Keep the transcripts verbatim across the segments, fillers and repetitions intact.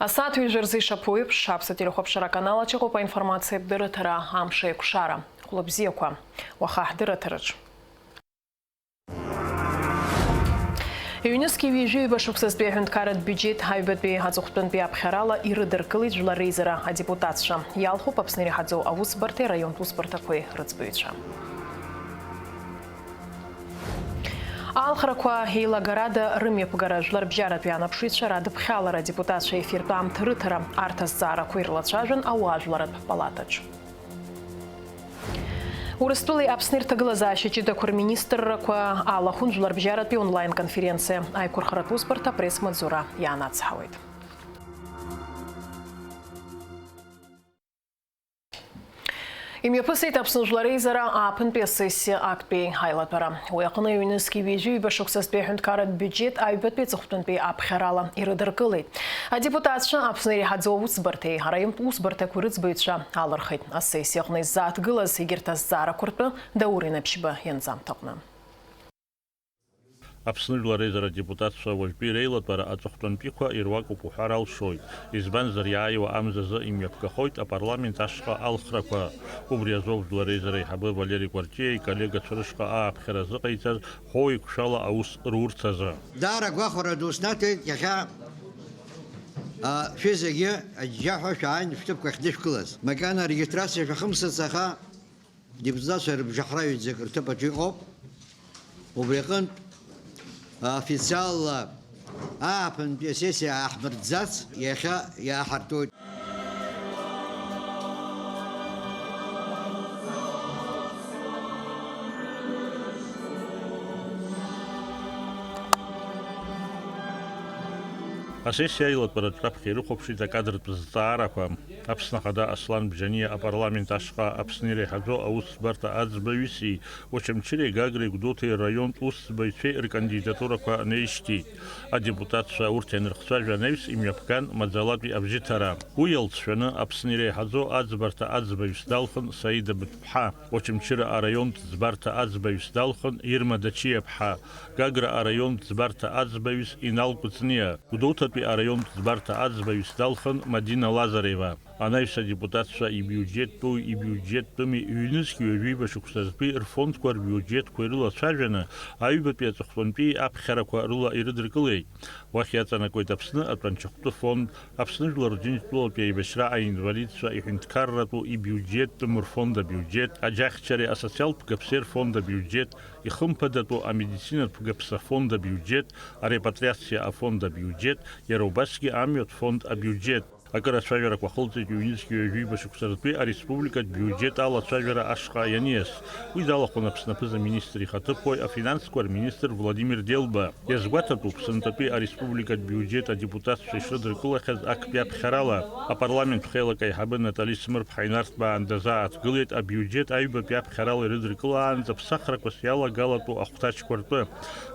Асааҭ ҩажәа рзы ишаԥу еиԥш, Аԥсуа телехәаԥшра аканал аҿы иҟоуп аинформациатә дырраҭара Амш еиқәшара. Хәлыбзиақәа, уаха ҳдырраҭараҿ. Ҩнызқьи ҩажәи ҩба шықәсазтәи аҳәынҭқарратә биуџьеҭ аҩбатәи аҵыхәтәантәи аԥхьарала ирыдыркылеит Жәлар реизара адепутатцәа. Иалхуп Аԥсны иреиҳаӡоу аусбарҭеи араионтә усбарҭақәеи рыӡбаҩцәа. Алхрақәа еилагарада рымҩаԥгара, жәларбжьаратәи анаԥшыҩцәа радыԥхьалара, адепутатцәа ефиртә аамҭа рыҭара, арҭ азҵаарақәа ирылацәажәан ауаажәларратә палатаҿ. Урыстәылеи Аԥсни рҭагылазаашьа ҷыдақәа рминистррақәа алахәын жәларбжьаратәи онлайн-конференциа. Аиқәырхаратә усбарҭа апресс-маҵзура иаанацҳауеит. Имҩаԥысит Аԥсны Жәлар реизара ааԥынтәи асессиа актәи аилатәара. Уи аҟны ҩнызқьи ҩажәи ҩба шықәсазтәи аҳәынҭқарратә биуџьеҭ аҩбатәи аҵыхәтәантәи аԥхьарала ирыдыркылеит. Адепутатцәа Аԥсны иреиҳаӡоу аусбарҭеи араионтә усбарҭақәеи рыӡбаҩцәа алырхит. Асессиа аҟны иззааҭгылаз егьырҭ азҵаарақәа ртәы Даур Инапшьба ианҵамҭа аҟны. Аԥсны Жәлар реизара адепутатцәа уажәтәи реилатәара аҵыхәтәантәиқәа ируакуп уҳәар алшоит, избанзар, иааиуа амзазы имҩаԥгахоит апарламент ашҟа алхрақәа. Убри азоуп Жәлар реизара аиҳабы Валери Кәарҷиа иколлегацәа рышҟа ааԥхьара зыҟаиҵаз ҳәоу еиқәшәала аус рурц азы. Даара агәахәара ду снаҭеит иахьа, а, шәызегьы аџьџьаҳәа шәааин шәҭыԥқәа ахьнышәкылаз. Макьана арегистрациа шәахымсыц, аха Депутатцәа рыбжьаҳра ҩӡак рҭыԥ аҿы иҟоуп. Убри аҟынтә, официалла ааԥынтәи асессиа ааҳмыртӡац, иахьа иааҳартуеит. Асессиа аилатәаратә раԥхьа ирыхәаԥшит акадртә зҵаарақәа. Аԥсны Ахада Аслан Бжьаниа апарламент ашҟа Аԥсны иреиҳаӡоу аусӡбарҭа аӡбаҩыси Очамчыреи Гагреи Гәдоуҭеи рраионтә усӡбаҩцәеи ркандидатурақәа неишьҭит. Адепутатцәа урҭ ианырхцәажәа анаҩс имҩаԥган маӡалатәи абжьыҭара. Уи иалҵшәаны Аԥсны иреиҳаӡоу аӡбарҭа аӡбаҩыс далхын Саида Быҭәԥҳа, Очамчыра араионтә ӡбарҭа аӡбаҩыс далхын Ирма Дачиаԥҳа, Гагра араионтә ӡбарҭа аӡбаҩыс Инал Кәыҵниа, Гәдоуҭатәи араионтә ӡбарҭа аӡбаҩыс далхын Мадина Лазарева. Анаҩс адепутатцәа ибиуџьеттәыу, ибиуџьеттәыми, ҩнызқь ҩажәиба шықәса ртәи рфондқәа рбиуџьетқәа ирылацәажәаны, аҩбатәи аҵыхәтәантәи аԥхьарақәа рыла ирыдыркылеит. Уахь иаҵанакуеит Аԥсны атәанчахәтәы фонд, Аԥсны Жәлар Џьынџьтәылатәи аибашьра аинвалидцәа иҳәынҭқарратәу ибиуџьеттәым рфонд абиуџьет, аџьахьчареи асоциалтә гаԥсеи рфонд абиуџьет, ихымԥадатәу амедицинатә гаԥса фонд абиуџьет, арепатриациа афонд абиуџьет, иара убасгьы амҩатә фонд абиуџьет. Акыр ацәажәарақәа ахылҵит ҩнызқь ҩажәиба шықәса ртәи ареспубликатә биуџьет алацәажәара ашҟа ианиас. Уи далахәын Аԥсны аԥыза-министр ихаҭыԥуаҩ, афинансқәа рминистр Владимир Делба. Иазгәаҭатәуп, сынтәатәи ареспубликатә биуџьет адепутатцәа ишрыдыркылахьаз актәи аԥхьарала. Апарламент хеилак аиҳабы Натали Смырԥҳа инарҭбаан дазааҭгылеит абиуџьет аҩбатәи аԥхьарала ирыдыркылаанӡа ԥсахрақәас иалагалатәу ахәҭаҷқәа ртәы.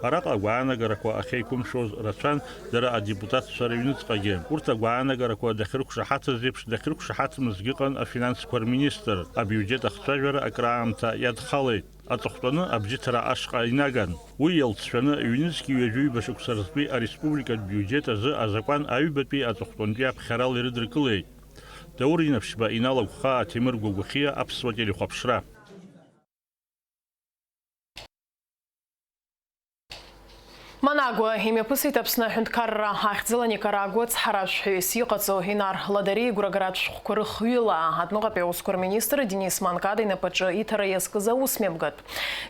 Араҟа агәаанагарақәа ахьеиқәымшәоз рацәан дара адепутатцәа рыҩныҵҟагьы. Урҭ агәаанагарақәа дахьрықәшаҳаҭыз еиԥш, дахьрықәшаҳаҭмызгьы ыҟан афинансқәа рминистр. Абиуџьет ахцәажәара акраамҭа иадхалеит. Аҵыхәтәаны абжьыҭара ашҟа инаган. Уи иалҵшәаны, ҩнызқь ҩажәиба шықәса рзтәи ареспубликатә биуџьет азы азакәан аҩбатәи аҵыхәтәантәи аԥхьарала ирыдыркылеит. Даур Инаԥшьба, Инал Агәхаа, Ҭемыр Гәагәахиа, Аԥсуа телехәаԥшра. Манагуа имҩаԥысит Аԥсны аҳәынҭқарра ахьӡала Никарагуа цҳаражәҳәаҩыс иҟаҵоу Инар Ладариа игәрагаратә шәҟәқәа рыхҩыла. Адәныҟатәи аусқәа рминистр Денис Манкада инапаҿы иҭара иазкыз аусмҩаԥгатә.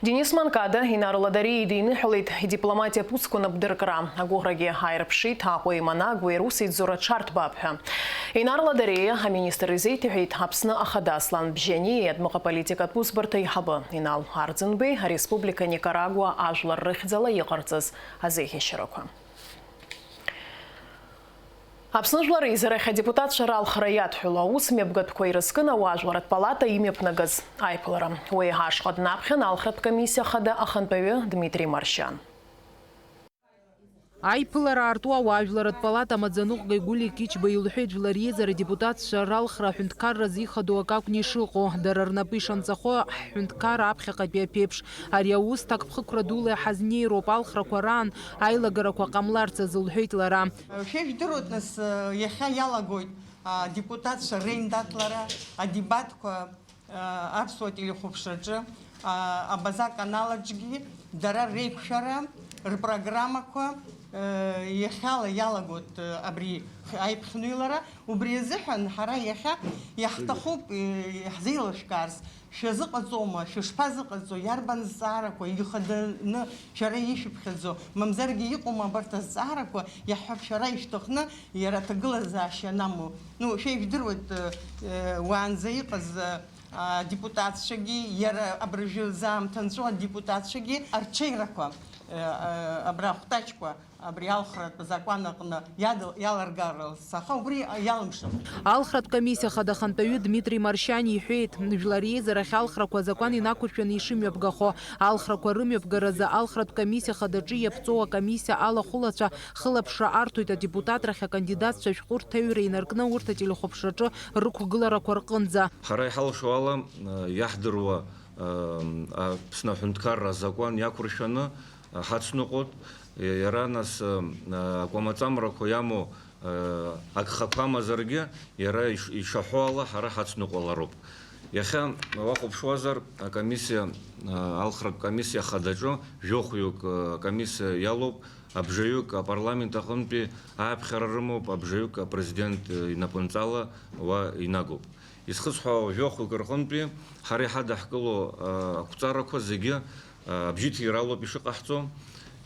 Денис Манкада Инар Ладариа идиныҳәалеит идипломатиатә усқәа напдыркра. Агәыӷрагьы ааирԥшит Аҟәеи Манагуеи русеицура аҽарҭбаап ҳәа. Инар Ладариа аминистр изеиҭеиҳәеит Аԥсны Ахада Аслан Бжьаниеи адәныҟа политикатә усбарҭа аиҳабы Инал Арӡынбеи ареспублика Никарагуа ажәлар рыхьӡала иҟарҵаз азеиӷьашьарақәа. Аԥсны Жәлар реизарахь адепутатцәа ралхра иадҳәалоу аусмҩаԥгатәқәа ирызкын ауаажәларратә палата имҩаԥнагаз аиԥылара. Уи ашҟа днаԥхьан алхратә комиссиа хада ахантәаҩы Дмитри Маршьан. Аиԥылара аарту ауаажәларратә палата амаӡаныҟәгаҩ Гулиа Кичба илҳәеит, жәлар реизара адепутатцәа ралхра аҳәынҭқарра зихадоу акы акәны ишыҟоу. Дара рнапы ишанҵахо ҳҳәынҭқарра аԥхьаҟатәи аԥеиԥш. Ари аус ҭакԥхықәра дула иҳазнеироуп, алхрақәа раан аилагарақәа ҟамларц азы, лҳәеит лара. Шәа ижәдыруеит, нас, иахьа иалагоит адепутатцәа реиндаҭлара, адебатқәа, аԥсуа телехәаԥшраҿы, абаза канал аҿгьы дара реиқәшәара, рпрограммақәа, иахьала иалагоит абри аиԥхьныҩлара. Убри азыҳәан ҳара иахьа иаҳҭахуп иаҳзеилышәкаарц. Шәазыҟаҵома, шәышԥазыҟаҵо, иарбан зҵаарақәа, ихаданы шәара ишәыԥхьаӡо, мамзаргьы иҟоума абарҭ азҵаарақәа, иаҳҳәап, шәара ишәҭахны иара аҭагылазаашьа анамоу? Ну, шәа ижәдыруеит, э, э, уаанӡа иҟаз, э, адепутатцәагьы, иара абыржәы заамҭа нҵәо адепутатцәагьы арҽеирақәа, э, э, абра ахәҭаҷқәа, абри алхратә закәан аҟны иадыл-, иаларгарц, аха убри иалымшеит. Алхратә комиссиа хада ахантәаҩы Дмитри Маршьани иҳәеит, Жәлар Реизарахь алхрақәа азакәан инақәыршәаны ишымҩаԥгахо, алхрақәа рымҩаԥгаразы алхратә комиссиа хадаҿы иаԥҵоу акомиссиа алахәылацәа хылаԥшра арҭоит адепутатрахь акандидатцәа шәҟәы рҭаҩра инаркны урҭ ателехәаԥшраҿы рықәгыларақәа рҟынӡа. Ҳара иҳалшо ала, иаҳдыруа, Аԥсны аҳәынҭқарра азакәан иақәыршәаны ҳацныҟәоит. Иара нас, акәамаҵамрақәа иамоу, агхақәа амазаргьы, иара иш-, ишаҳәо ала ҳара ҳацныҟәалароуп. Иахьа уахәаԥшуазар, акомиссиа, алхратә комиссиа хадаҿы жәохәҩык, акомиссиа иалоуп, абжаҩык апарламент аҟынтәи ааԥхьара рымоуп, абжаҩык апрезидент инапынҵала уа инагоуп. Изхысҳәаау жәохәҩык рҟынтәи ҳара иҳадаҳкыло, а, ақәҵарақәа зегьы, а, абжьыҭиралоуп ишыҟаҳҵо.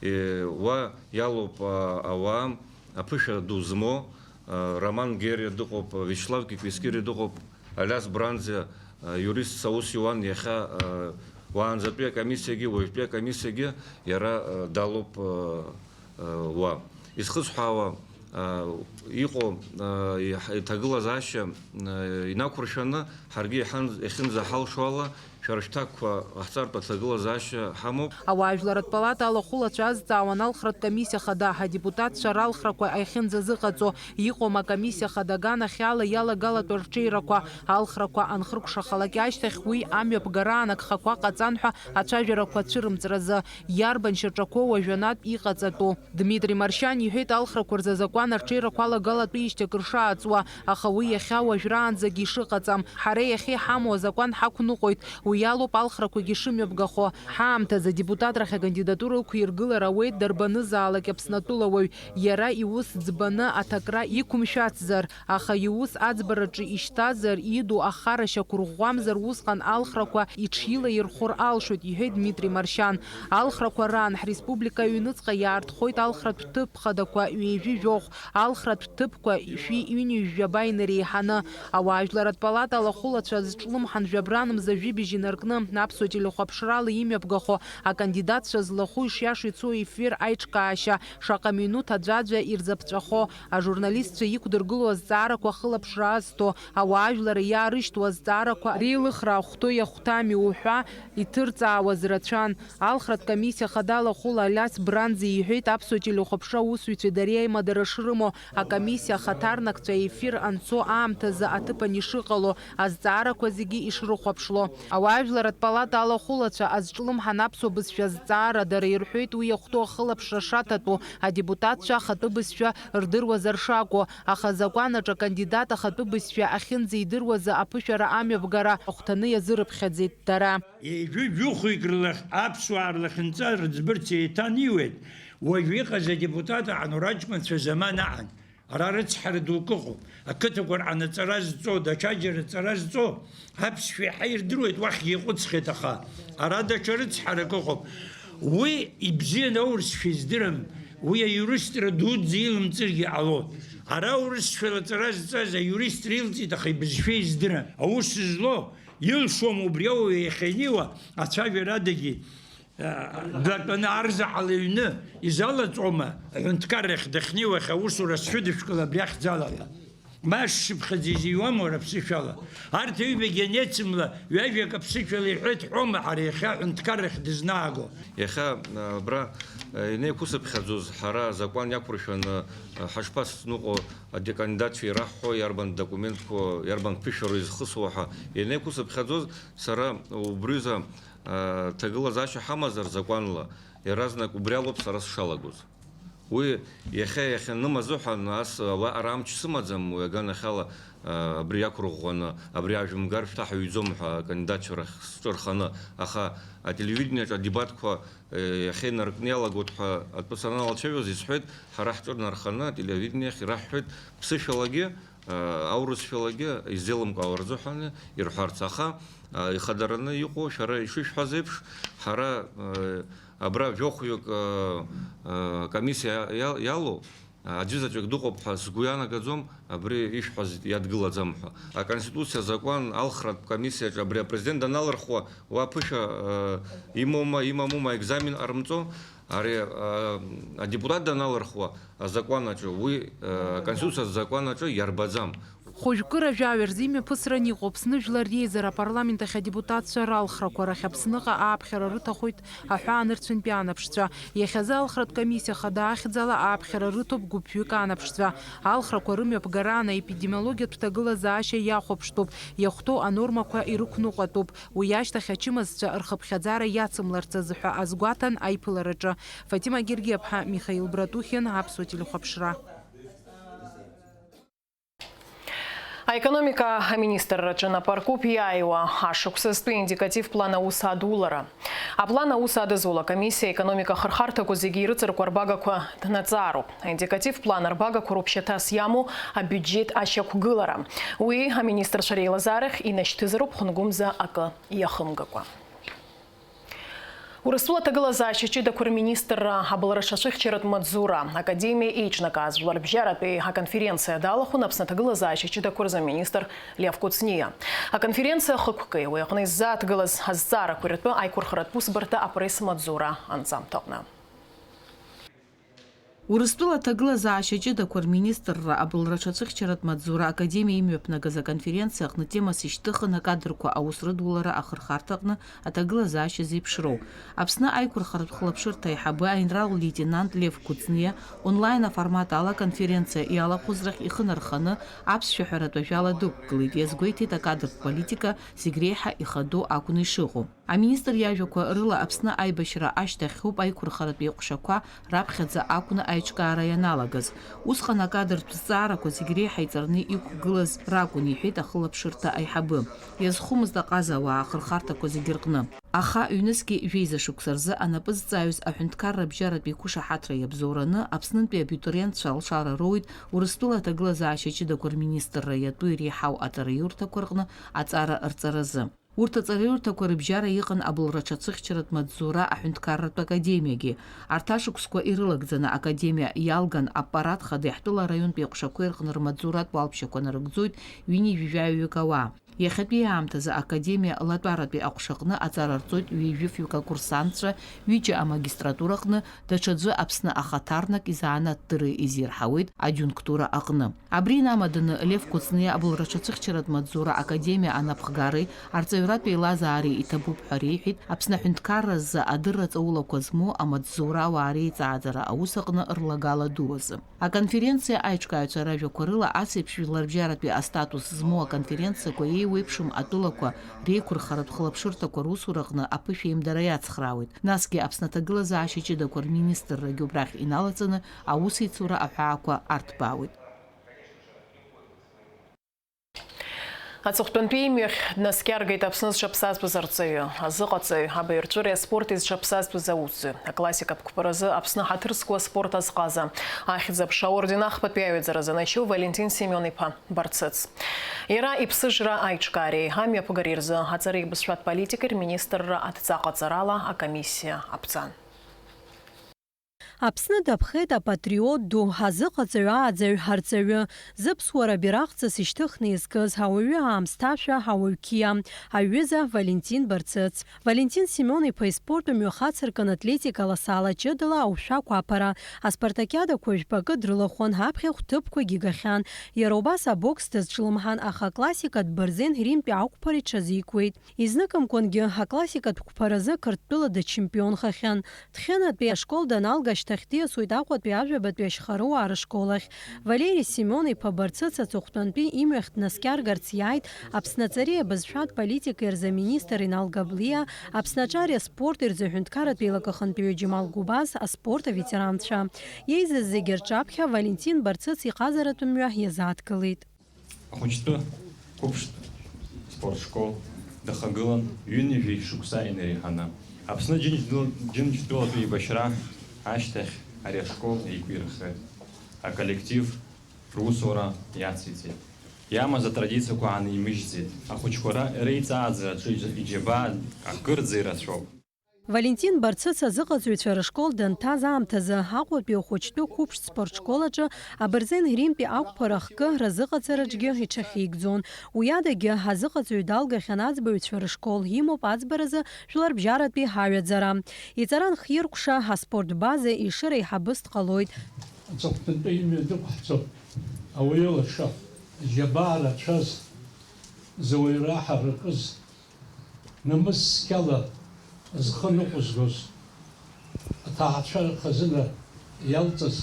Е, уа иалоуп, а, ауаа, аԥышәа ду змоу, а, Роман Гериа дыҟоуп, Вячеслав Киквискири дыҟоуп, Алиас Бранӡиа, а, иуристс аус иуан иахьа, а, уаанӡатәи акомиссиагьы, уажәтәи акомиссиагьы иара, а, далоуп, а, уа. Изхысҳәаауа, а, иҟоу, а, иҳ-, иҭагылазаашьа, а, инақәыршәаны, ҳаргьы иҳан-, иахьынӡаҳалшо ала, шәара шәҭакқәа ҟаҳҵартә аҭагылазаашьа ҳамоуп. Ауаажәларратә палата алахәылацәа азҵаауан алхратә комиссиа хада, адепутатцәа ралхрақәа ахьынӡазыҟаҵо, иҟоума акомиссиа хада аганахьала иалагалатәу арҽеирақәа, алхрақәа анхыркәшахалак ашьҭахь уи амҩаԥгараан агхақәа ҟаҵан ҳәа ацәажәарақәа ацәырымҵразы. Иарбан шьаҿақәоу уажәанатә иҟаҵатәу? Дмитри Маршьан иҳәеит, алхрақәа рзы азакәан арҽеирақәа алагалатәижьҭеи акыр шааҵуа, аха уи иахьа уажәраанӡагьы ишыҟаҵам. Ҳара иахьа иҳамоу азакәан ҳақәныҟәоит, уи алоуп алхрақәагьы шымҩаԥгахо. Ҳаамҭазы адепутатрахь акандидатура ықәиргылар ауеит дарбанызаалак Аԥснатәылауаҩ, иара иус ӡбаны аҭакра иқәымшәацзар. Аха иус аӡбараҿы ишьҭазар, иду ахара шьақәырӷәӷәамзар, усҟан алхрақәа иҽилаирхәыр алшоит, иҳәеит Дмитри Маршьан. Алхрақәа раан ҳреспублика аҩныҵҟа иаартхоит алхратә ҭыԥ хадақәа ҩажәи жәохә, алхратә ҭыԥқәа шәи ҩынҩажәаба инареиҳаны. Ауаажәларратә палата алахәылацәа азҿлымҳан жәабран мза жәибжь инаркны аԥсуа телехәаԥшрала имҩаԥгахо акандидатцәа злахәу ишиашоу ицо ефир аиҿкаашьа шаҟа минуҭ аӡәаӡәа ирзаԥҵәахо, ажурналистцәа иқәдыргылоу азҵаарақәа ахылаԥшра азҭо, ауаажәлар иаарышьҭуа азҵаарақәа реилыхра ахәҭоу иахәҭами уҳәа иҭырҵаауаз рацәан. Алхратә комиссиа хадала хәыла Алиас Бранӡиа иҳәеит, аԥсуа телехәаԥшра аусзуҩцәеи дареи аимадара шрымоу, акомиссиа ахаҭарнакцәа аефир анцо аамҭазы аҭыԥан ишыҟало, азҵаарақәа зегьы ишрыхәаԥшло. Ауаажәларратә палата алахәылацәа азҿлымҳан аԥсуа бызшәа азҵаара, дара ирҳәоит уи иахәҭоу ахылаԥшра шаҭатәу, адепутатцәа ахатәы бызшәа рдыруазар шакәу, аха азакәан аҿы акандидат ахатәы бызшәа ахьынӡеидыруазы аԥышәара амҩаԥгара ахәҭаны иазырыԥхьаӡеит дара. Ҩажәи жәохәҩык рлахь аԥсуаа рлахьынҵа рыӡбырц еиҭаниуеит, уажә иҟаз адепутат аҟан ураҷкәынцәа заман аҟан. Ара рыцҳара дук ыҟоуп. Ақыҭақәа рҟны аҵара зҵо, даҽаџьара аҵара зҵо, аԥсшәа еиҳа ирдыруеит, уахьгьы иҟәыҵхьеит, аха ара даҽа рыцҳарак ыҟоуп. Уи ибзианы аурысшәа издырам, уи аиуристра дуӡӡа илымҵыргьы ҟалоит. Ара аурысшәала аҵара зҵаз аиуристра илҵит, аха ибызшәа издырам. Аус злоу, илшом убри ауаҩы иахьа инеиуа ацәажәара адагьы. Датәаны арзаҳал аҩны изалаҵәома, аҳәынҭқаррахь дахьнеиуа, аусура сшәыдышәкыл абри ахьӡала ҳәа? Ма шшыԥхьаӡа изиуама уара аԥсышәала? Арҭ аҩбагьы анеицымла, ҩажәак аԥсышәала иҳәеит ҳәома ҳара иахьа аҳәынҭқаррахь дызнааго? Иахьа, а, абра, Ианеиқәысыԥхьаӡоз, ҳара азакәан иақәыршәаны ҳашԥасныҟәо, адекандидатцәа ираҳҳәо, иарбан документқәоу, иарбан ԥышәару изхысуа ҳәа ианеиқәысыԥхьаӡоз, сара убриазы, а, ҭагылазаашьа ҳамазар закәанла, иаразнак убри алоуп сара сшалагоз. Уи иахьа иахьанымаз азыҳәан ас ауаҟара амч сымаӡам, уи аганахьала, а, абри иақәырӷәӷәаны, абри ажәымгар шьҭа ҳаҩӡом ҳәа акандидатцәа рахь сҿы рханы, аха ателевидениаҿы адебатқәа Иахьа инаркны иалагоит ҳәа атәы саналацәажәоз исҳәеит, ҳара ҳҿы нарханы ателевидение ахь ираҳҳәеит, ԥсышәалагьы, аурысшәалагьы изеилымкаауа рзыҳәан ирҳәарц. Аха, ихадараны иҟоу, шәара ишышәҳәаз еиԥш, ҳара, абра жәохәҩык, комиссиа иа-, иалоу, Аӡәы заҵәык дыҟоуп ҳәа сгәы ианагаӡом, абри ишәҳәаз иадгылаӡам ҳәа. Аконституциа азакәан алхратә комиссиаҿы абри апрезидент даналырхуа, уа ԥышәа, э, имоума, имамума аекзамен ҟарымҵо, ари, э, адепутат даналырхуа азакәан аҿы, уи, э, аконституциа азакәан аҿы иарбаӡам. Хәыжәкыра жәаҩа рзы имҩаԥысран иҟоуп Аԥсны Жәлар Реизара апарламент ахь адепутатцәа ралхрақәа рахь Аԥсныҟа ааԥхьара рыҭахоит аҳәаанырцәынтәи анаԥшцәа. Иахьазы алхратә комиссиа хада ахьӡала ааԥхьара рыҭоуп гәыԥҩык анаԥшцәа. Алхрақәа рымҩаԥгараан аепидемиологиатә ҭагылазаашьа иахәаԥштәуп, иахәҭоу анормақәа ирықәныҟәатәуп. Уи ашьҭахь ачымазцәа рхыԥхьаӡара иацымларц азы ҳәа азгәаҭан аиԥылараҿы. Фатима Гергиаԥҳа, Михаил Братухин, Аԥсуа телехәаԥшра. Аекономика аминистрраҿы нап аркуп иааиуа ашықәсазтәи аиндикатив план аус адулара. Аплан аус адызула акомиссиа аекономика ахырхарҭақәа зегьы ирыҵаркуа рбагақәа днаҵаароуп. Аиндикатив план арбагақәа роуп шьаҭас иамоу абиуџьет ашьақәгылара. Уи аминистрцәа реилазаарахь инашьҭызароуп хәынгәымза акы иахымгакәа. Урыстәыла аҭагылазаашьа ҷыдақәа рминистрра абылра аҽацәыхьчаратә маҵзура академиа еиҿнакааз жәларбжьаратәи аконференциа далахәын Аԥсны аҭагылазаашьа ҷыдақәа рзы аминистр Лев Кәыҵниа. Аконференциа ахықәкы уи аҟны иззааҭгылаз азҵаарақәа ртәы аиқәырхаратә усбарҭа апресс-маҵзура анҵамҭаҟны. Урыстәыла аҭагылазаашьа ҷыдақәа рминистрра абылра аҽацәыхьчаратә маҵзура академиа имҩаԥнагаз аконференциа аҟны темас ишьҭыхын акадрқәа аус рыдулара ахырхарҭаҟны аҭагылазаашьа зеиԥшроу. Аԥсны аиқәырхаратә хылаԥшырҭа аиҳабы аинрал леитенант Лев Кәыҵниа онлайн аформат ала аконференциа иалахәыз рахь ихы нарханы аԥсшәа ҳәаратә ажәала дықәгылеит, иазгәеиҭеит акадртә политика зегь реиҳа ихадоу акәны ишыҟоу. Аминистр иажәақәа рыла, Аԥсны аибашьра ашьҭахьоуп аиқәырхаратә еиҟәшақәа раԥхьаӡа акәны аиҿкаара ианалагаз. Усҟан акадртә зҵаарақәа зегь реиҳа иҵарны иқәгылаз ракәын, иҳәеит ахылаԥшырҭа аиҳабы. Иазхомызт аҟаза ауаа ахырхарҭақәа зегьы рҟны. Аха ҩнызқьи жәеиза шықәса рзы анапы зҵааҩыз аҳәынҭқарра абжьаратәи қәышаҳаҭра иабзоураны Аԥснынтәи абитуриентцәа алшара роуит Урыстәыла аҭагылазаашьа ҷыдақәа рминистрра иатәу иреиҳау аҵараиурҭақәа рҟны аҵара рҵаразы. Урҭ аҵараиурҭақәа рыбжьара иҟан абылра аҽацәыхьчаратә маҵзура аҳәынҭқарратә академиагьы. Арҭ ашықәсқәа ирылагӡаны академиа иалган аппарат хада иаҳтәыла араионтә еиҟәшақәеи рҟны рмаҵзуратә уалԥшьақәа нарыгӡоит ҩынҩажәаҩык ауаа. Иахьатәи аамҭазы академиа латәаратәи аҟәшаҟны аҵара рҵоит ҩажәифҩык акурсантцәа, ҩыџьа амагистратураҟны, даҽаӡәы Аԥсны ахаҭарнак изанааҭ дыры изирҳауеит адиунктура аҟны. Абри инамаданы Лев Кәыҵниа абылра аҽацәыхьчаратә маҵзура академиа анапхгареи арҵаҩратә еилазаареи иҭабуп ҳәа реиҳәеит Аԥсны аҳәынҭқарра азы адырра ҵаулақәа змоу амаҵзура ауаа реиҵааӡара аус аҟны рлагала ду азы. Аконференциа аиҿкааҩцәа ражәақәа рыла, ас еиԥш жәларбжьаратәи астатус змоу аконференциақәа еиуеиԥшым атәылақәа реиқәырхаратә хылаԥшырҭақәа русураҟны аԥышәеимдара иацхраауеит. Насгьы Аԥсны аҭагылазаашьа ҷыдақәа рминистррагьы убрахь иналаҵаны аусеицура аҳәаақәа арҭбаауеит. Аҵыхәтәантәи имҩахь днаскьаргеит Аԥсны зҽаԥсазтәыз арҵаҩы, азыҟаҵаҩ, абаҩрҵәыреи аспорти зҽаԥсазтәыз аусзуҩ, аклассикатә қәԥаразы Аԥсны ҳаҭыр зқәу аспорт азҟаза, Ахьӡ-аԥша аорден ахԥатәи аҩаӡара занашьоу Валентин Семион-иԥа Барцыц. Иара иԥсыжра аиҿкаареи амҩаԥгареи рзы аҵареи абызшәатә политикеи рминистрра адҵа ҟаҵарала акомиссиа аԥҵан. Аԥсны даԥхеит апатриот ду, азыҟаҵаҩ ааӡаҩ, арҵаҩы, зыԥсуара бираҟҵас ишьҭыхны изкыз, ауаҩы аамсҭашәа, ауаҩ қьиа, аҩыза Валентин Барцыц. Валентин Семен-иԥа испорт мҩахацыркын атлетика ласала ҷыдала аушәақә аԥара, аспартакиадақәа жәпакы дрылахәын, аԥхьахә ҭыԥқәагьы гахьан. Иара убас абокс дазҿлымҳан, аха аклассикатә бырзен Римтәи ақәԥара иҽазикуеит. Изныкымкәангьы аклассикатә қәԥаразы Қырҭтәыла дачемпионхахьан. Ҭхьынатәи ашкол даналга ашьҭахь диасуеит Аҟәатәи ажәабатәи ашьхаруаа рышкол ахь. Валери Семен-иԥа Барцыц аҵыхәтәантәи имҩахь днаскьаргарц иааит Аԥсны аҵареи абызшәатә политикеи рзы аминистр Инал Габлиа, Аԥсны аҿари аспорти рзы аҳәынҭқарратә еилакахантәаҩы Џьемал Гәыбаз, аспорт аветеранцәа. Еизаз зегьы рҿаԥхьа Валентин Барцыц иҟазаратә мҩа иазааҭгылеит. Ахәыҷтәы қәыԥштә спортшкол дахагылан ҩынҩажәи шықәса инареиҳаны. Аԥсны Џьынџьтәыла-, Џьынџьтәылатәи еибашьра ашьҭахь ари ашкол еиқәирхеит. Аколлектив русура иациҵеит. Иамаз атрадициақәа аанимыжьӡеит. Ахәыҷқәа ра-, реиҵааӡара аҿы иџ-, иџьабаа акырӡа ирацәоуп. Валентин Барцыц азыҟаҵаҩцәа рышкол данҭаз аамҭазы Аҟәатәи ахәыҷтәы қәыԥштә спортшкол аҿы абырзен Римтәи ақәԥара ахкы разыҟаҵараҿгьы иҽахьигӡон. Уи адагьы, азыҟаҵаҩ далгахьан аӡбаҩцәа рышкол, имоуп аӡбаразы жәларбжьаратәи ҳаҩаӡара. Иҵара нхиркәша аспорт база ишыреиҳабыз дҟалоит. Аҵыхәтәантәи имҩа дықәҳҵоит ауаҩы лаша, џьабаа рацәаз, зуаҩра ҳаракыз, намыс цқьала зхы ныҟәызгоз, аҭаацәара хазына иалҵыз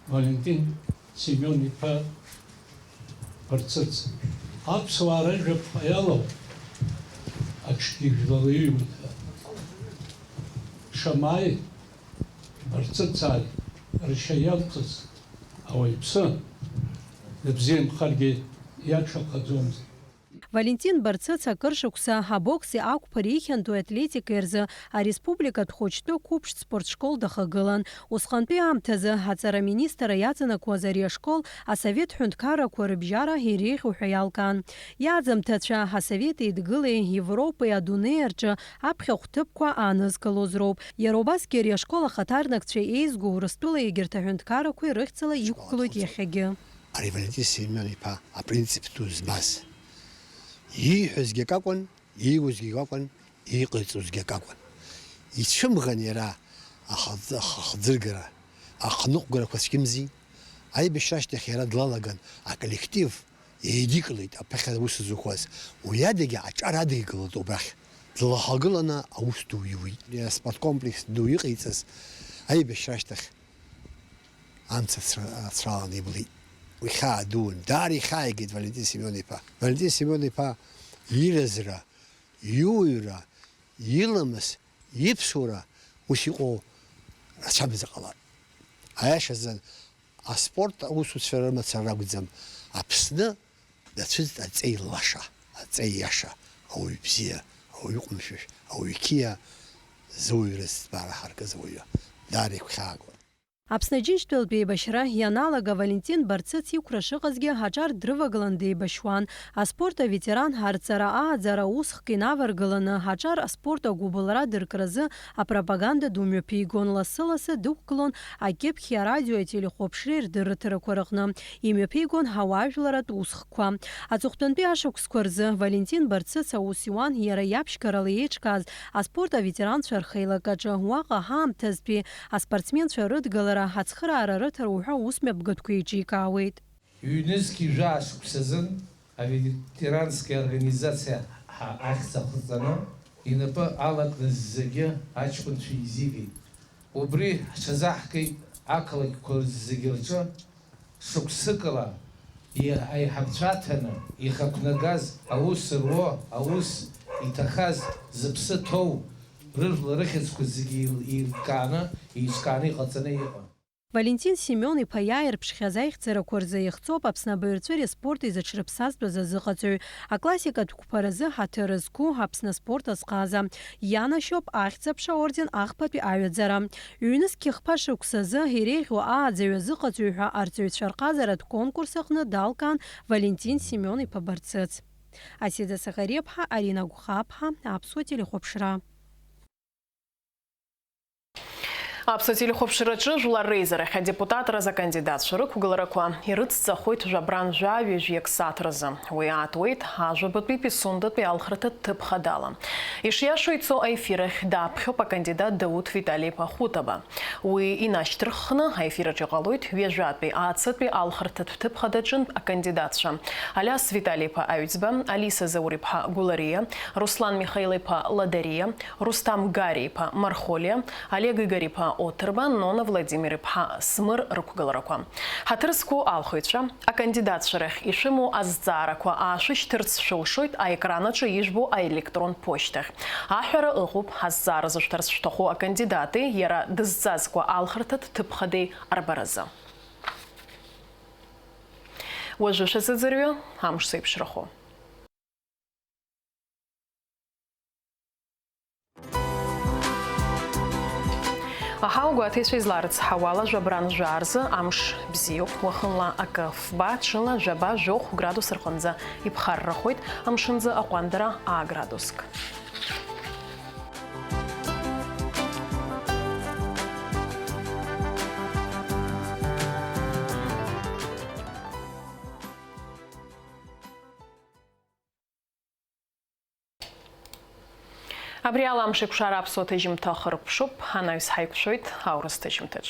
Валентин Семен-иԥа Барцыц. Аԥсуаа ражәаԥҟа иалоуп, аҽгьы жәлала иҩуеит ҳәа. Шамаи Барцыцааи ршьа иалҵыз ауаҩԥсы, дыбзиамхаргьы иаҽаԥхьаӡомызт. Валентин Барцыц акыр шықәса абокси ақәԥареи ихьанҭоу атлетикеи рзы ареспубликатә хәыҷтәы қәыԥштә спортшкол дахагылан. Усҟантәи аамҭазы аҵара аминистр иаҵанакуаз ари ашкол асовет ҳәынҭқаррақәа рыбжьара иреиӷьу ҳәа иалкаан. Иаӡамҭацәа асовет еидгылеи Европеи адунеи рҿы аԥхьахә ҭыԥқәа аанызкылоз роуп. Иара убасгьы ари ашкол ахаҭарнакцәа еизго Урыстәыла егьырҭ аҳәынҭқаррақәеи рыхьӡала иқәгылоит иахьагьы. Ари Валентин Семен-иԥа апринцип ду змаз. Ииҳәозгьы акакәын, ииуазгьы акакәын, иҟаиҵозгьы акакәын. Ицәымӷан иара ахаӡ-, ахаӡыргара, ахныҟәгарақәа цәгьамзи. Аибашьра ашьҭахь иара длалаган, аколлектив еидикылеит аԥыхьа аус зуқәаз. Уи адагьы аҿар адикылеит убрахь. Длахагыланы аус ду иуит. Аспорткомплекс ду иҟаиҵаз аибашьра ашьҭахь амца ацра-, ацраланы иблит. Уи хьаа дуун, даара ихьааигеит Валентин Семен-иԥа. Валентин Семен-иԥа иразра, иуаҩра, иламыс, иԥсуара ус иҟоу рацәамзар ҟалап. Аиашазы, аспорт аусуцәа рымацара ракәӡам, Аԥсны дацәыӡт аҵеи лаша, аҵеи иаша, ауаҩ бзиа, ауаҩы ҟәымшәышә, ауаҩ қьиа, зыуаҩра зыӡбара ҳаркыз ауаҩы. Даара игәхьаагон. Аԥсны Џьынџьтәылатә еибашьра ианалага Валентин Барцыц иқәра шыҟазгьы аҿар дрывагылан деибашьуан. Аспорт аветеран арҵара ааӡара усхк инаваргыланы, аҿар аспорт агәыбылра дыркразы апропаганда ду мҩаԥигон, лассы-лассы дықәгылон акьыԥхьи арадиои ателехәаԥшреи рдырраҭарақәа рыҟны. Имҩаԥигон ауаажәларатә усхкқәа. Аҵыхәтәантәи ашықәсқәа рзы Валентин Барцыц аус иуан иара иаԥшьгарала еиҿкааз аспорт аветеранцәа рхеилак аҿы. Уаҟа ҳаамҭазтәи аспортсменцәа рыдгылара, ацхыраара рыҭара уҳәа аус мҩаԥгатәқәа еиҿикаауеит. Ҩнызқь жәаа шықәсазын аветерански организациа ҳәа ахьӡ ахҵаны, инапы алакны зегьы аҷкәынцәа еизигеит. Убри ҳҽазаҳкит ақалақьқәа зегьы рҿы шықәсыкала аиҳабацәа аҭаны, ихақәнагаз, аус руа, аус иҭахаз, зыԥсы ҭоу, рыжәла рыхьӡқәа зегьы еил-, еилкааны, еиҿкааны иҟаҵаны иҟан. Валентин Семен-иԥа иааирԥшхьаз аихьӡарақәа рзы ихҵоуп Аԥсны абаҩрҵәыреи аспорти зыҽрыԥсазтәыз азыҟаҵаҩ, аклассикатә қәԥаразы ҳаҭыр зқәу, Аԥсны аспорт азҟаза. Ианашьоуп Ахьӡ-аԥша орден ахԥатәи аҩаӡара. Ҩнызқь хԥа шықәсазы иреиӷьу ааӡаҩ азыҟаҵаҩ ҳәа арҵаҩцәа рҟазаратә конкурс аҟны далкаан Валентин Семен-иԥа Барцыц. Асида Сахариаԥҳа, Арина Гәхаԥҳа, Аԥсуа телехәаԥшра. Аԥсуа телехәаԥшраҿы жәлар реизарахь адепутатразы акандидатцәа рықәгыларақәа ирыцҵахоит жәабран жәаҩа-жәҩак сааҭ рзы. Уи аатуеит ажәабатәи Пицундатәи алхырҭатә ҭыԥ хадала. Ишиашоу ицо аефир ахь дааԥхьоуп акандидат Дауҭ Витали-иԥа Хәытаба. Уи инашьҭырххны аефир аҿы иҟалоит ҩажәатәи ацатәи алхырҭатә ҭыԥ хадаҿынтә акандидатцәа: Алиас Витали-иԥа Аҩӡба, Алиса Заур-иԥҳа Гәылариа, Руслан Михаил-иԥа Ладариа, Русҭам Гари-иԥа Мархолиа, Олег Игорь-иԥа Оҭырба, Нона Владимир-иԥҳа Смыр рықәгыларақәа. Ҳаҭыр зқәу алхыҩцәа, акандидатцәа рахь ишәымоу азҵаарақәа аашәышьҭырц шәылшоит аекран аҿы ижәбо аелектрон ԥошьҭахь. Аҳәара ыҟоуп, азҵаара зышәҭарц шәҭаху акандидати иара дызҵазкуа алхырҭатә ҭыԥхади арбаразы. Уажәы шәазыӡырҩы амш зеиԥшрахо. Аҳауа гәаҭеицәа изларыцҳауала, жәабран жәаа рзы амш бзиоуп, уахынла акы фба, ҽынла жәаба-жәохә градус рҟынӡа иԥхаррахоит, амшынӡы аҟәандара аа градуск. Абри ала Амшеикәшара аԥсуа ҭыжьымҭа хыркәшоуп, анаҩс ҳаиқәшәоит аурыс ҭыжьымҭаҿ.